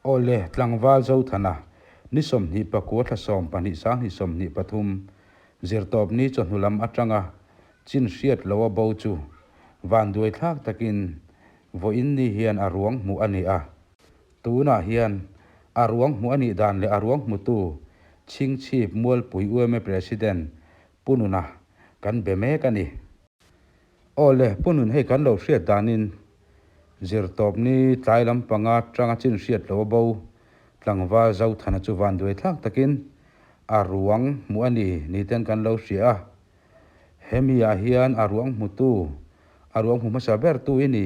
Awle, tlangval Zothana, ni 29 thla 12 2023, Zirtawpni chawhnu lam atanga chin hriat loh a bo chu vanduai thlak takin vawiin ni hian a ruang hmuh a ni a. Tunah hian a ruang hmuh a nih dan leh a ruang hmutu Chhingchhip Mualpui yma President Pu Nuna kan be mek a ni. Awle, Pu Nun hei kan lo hriat danin Zirtawpni tlai lampanga tanga chin hriat lo a bo tlangval Zothana chu vanduai thlak takin a ruang hmuh a ni niten kan lo hria a. Hemi ah hian a ruang hmutu, a ruang hmu hmasa bertu i ni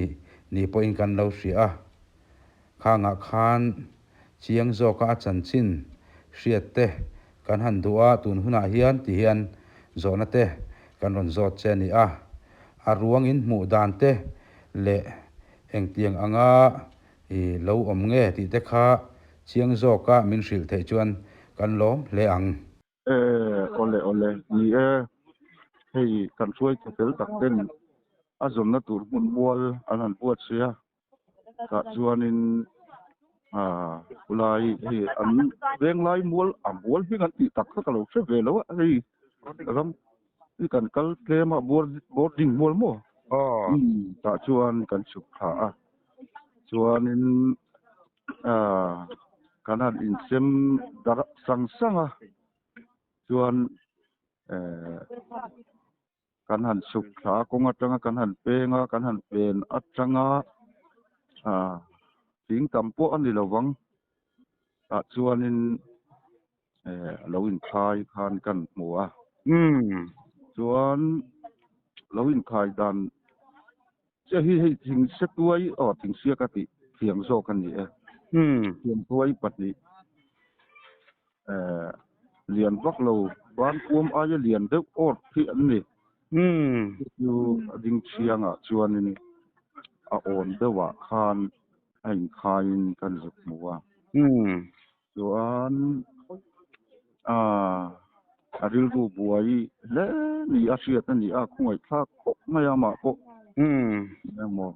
ni pawhin kan lo hria a. Khangah khan chiang zawka a chanchin hriat te kan han duh a, tun hunah hian ti hian zawhna te kan rawn zawt che a ni a. A ruang in hmuh dan te leh engtiang anga i lo awm nge tih te kha chiang zawka min hrilh theih chuan kan lawm hle ang. E, awle awle, ni e, hei kan hruai che fel tak ten a zawmna tur hmun mual an han buatsaih a, tah chuanin ah khulai hei an venglai mual a mual hming an tih tak kha ka lo hre ve lo a, hei ram hi kan kal tlem a boarding mual maw? Tah chuan kan chhuk thla a, chuanin ah kan han insem darh sang sang a, chuan eh. Kan han chhuk thla a, kawng atanga kan han peng a, kan han pen atanga ah thing tam pawh a ni lo vang. Tah chuanin eh a lo inkhai khan kan hmu a. Chuan lo inkhai dan chiah hi hei thing se tuai aw thing sia ka tih thiam zawk a ni e. Thiam tuai pahnih eh lian vak lo ban puam aia lian deuh awt hi an ni. Chu chu a ding thiangah chuanin a awn deuhah khan a inkhaiin kan zuk hmu a. Chuan ah a rilru buai hle ni a hriat a ni a, khawngaihthlak khawp mai a mah pawh engemaw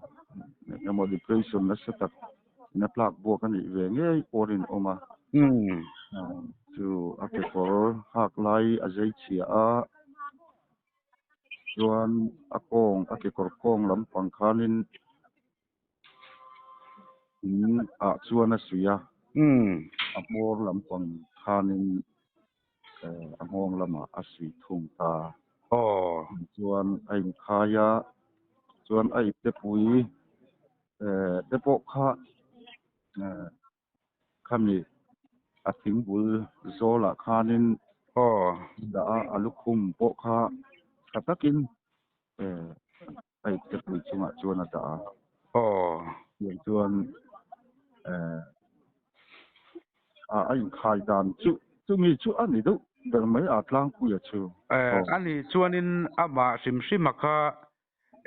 engemaw depression nasa tak in a tlak buak a nih ve ngei pawh a rinawm a. Chu a kekawr hak lai a zei chhia a, chuan a kawng a kekawr kawng lampang khanin In ah chuan a suih a, a hmawr lampang khanin a nghawng lamah a suih thung ta. Chuan a inkhai a, chuan a ipte pui te pawh kha Khami a thingbul zawlah khanin dah a, a lukhum pawh kha tha takin a ipte pui chungah chuan a dah a. Tiang chuan a inkhai dan chu chumi chu a ni deuh ber mai a tlangpuia chu. A nih chuanin amah hrim hrima kha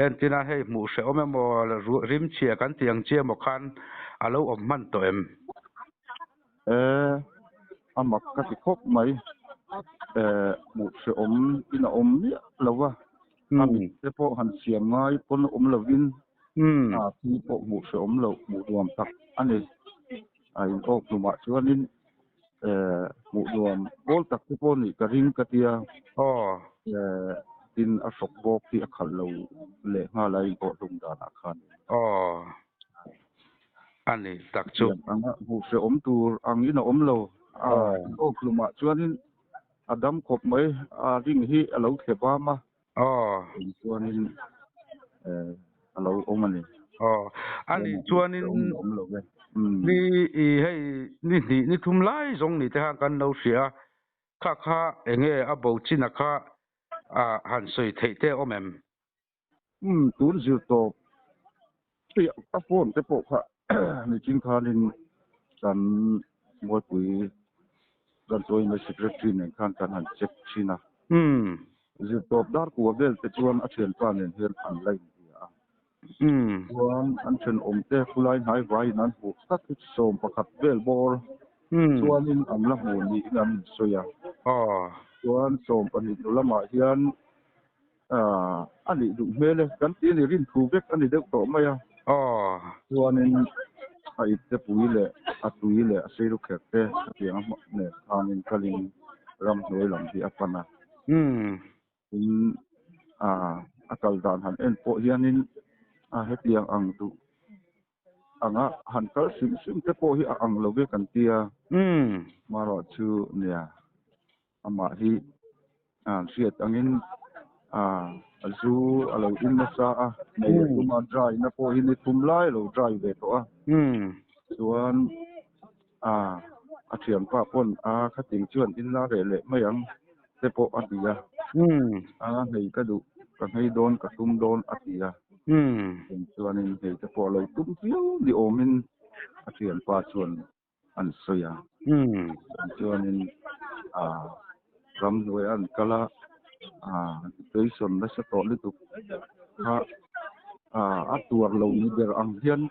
Entina hei hmuh hrehawm emaw rimchhia kan tih ang chi emaw khan a lo awm hman tawh em? E, a mak ka ti khawp mai. E, hmuh hrehawm in a awm miah lo va, a mit te pawh han siam ngai pawn awm lovin a thi pawh hmuh hrehawm loh hmuh nuam tak a ni. A inawk hlumah chuanin e, hmuh nuam pawl tak te pawh nih ka ring ka tia. E, tin a hrawk bawk hi a khalh lo leh nghal a inawh hlum danah khan. Aw, a ni tak chu. Anga hmuh hrehawm tur angin a awm lo. A inawk hlumah chuanin a dam khawp mai, a ring hi a lo thle bam a. Aw. Chuanin e, a lo awm a ni. Aw. A nih chuanin ni i hei ni hnih ni thum lai zawng ni te khan kan lo hria a, kha kha enge a bo chin a kha a han sawi theih te awm em? Umm tun zir tawp hei a phone te pawh kha nichin khanin kan Mualpui kan chuan secretary nen khan kan han check thin a. Zirtawp dar kua vel te chuan a thianpa nen hian an la inhria a. Chuan an thenawm te khulai hnai vaiin an hmuh tak hi 11 vel bawr chuanin an la hmu niin an insawi a. Chuan 12 hnu lamah hian a nih duh hmel e kan ti a ni, rin thu vek a ni deuh tawh mai a. Chuanin A ipte pui leh a tui leh a seirukherh te hetiang a hmang nen khanin kalin ramhnuai lam hi a pan a. Tin, a kal dan han en pawh hianin a hetiang ang duh anga han kal hrim hrim te pawh hi a ang lo ve kan tia. Marawh chu nia amah hi an hriat angin a zu a lo in nasa a, nei a tum a, dry na pawh hi ni thum lai a lo dry ve tawh a. Chuan a thianpa pawn a khating chuan in la reh leh mai ang te pawh a ti a, a nghei ka duh, ka nghei dawn, ka tum dawn a ti a. Chuanin nghei te pawh a lo tum viau ni awmin a thianpa chuan an sawi a. Chuanin ramhnuai an kal a, depression nasa tawh lutuk kha a tuar lo ni ber ang hian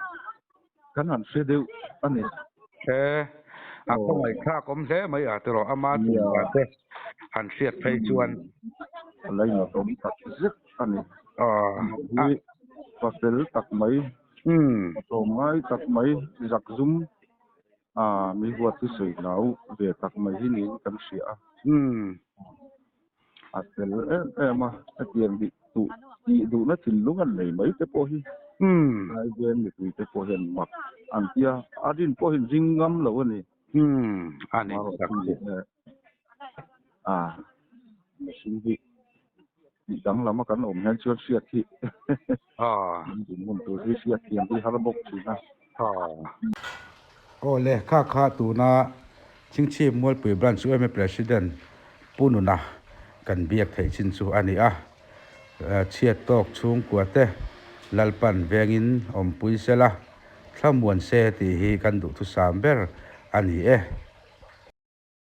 kan han hre deuh a ni. He a khawngaihthlak awm hle mai a tiraw ama chungah te han hriat phei chuan. A lainat awm tak zet a ni. Hi pa fel tak mai. Tlawmngai tak mai zakzum a mi huat hi sawi hlau ve tak mai hi niin kan hria a. A fel em em a, hetiang tih duh tih duhna thinlung an nei mai te pawh hi Laiven mipui te pawh hian mak an tia, a rin pawh hian ring ngam lo a ni. A ni tak chu. A mihring hi tih danglam a kan awm hian chuan hriat hi kan dinhmun tur hi hriat thiam hi har bawk thin a. Aw le, kha kha tuna Chingchhip Mualpui Branch UMA President Pu Nuna kan biak theih chin chu a ni a. Chhiat tawk chhungkua te Lalpan vengin awmpui sela, thlamuan se tih hi kan duhthusam ber a ni e.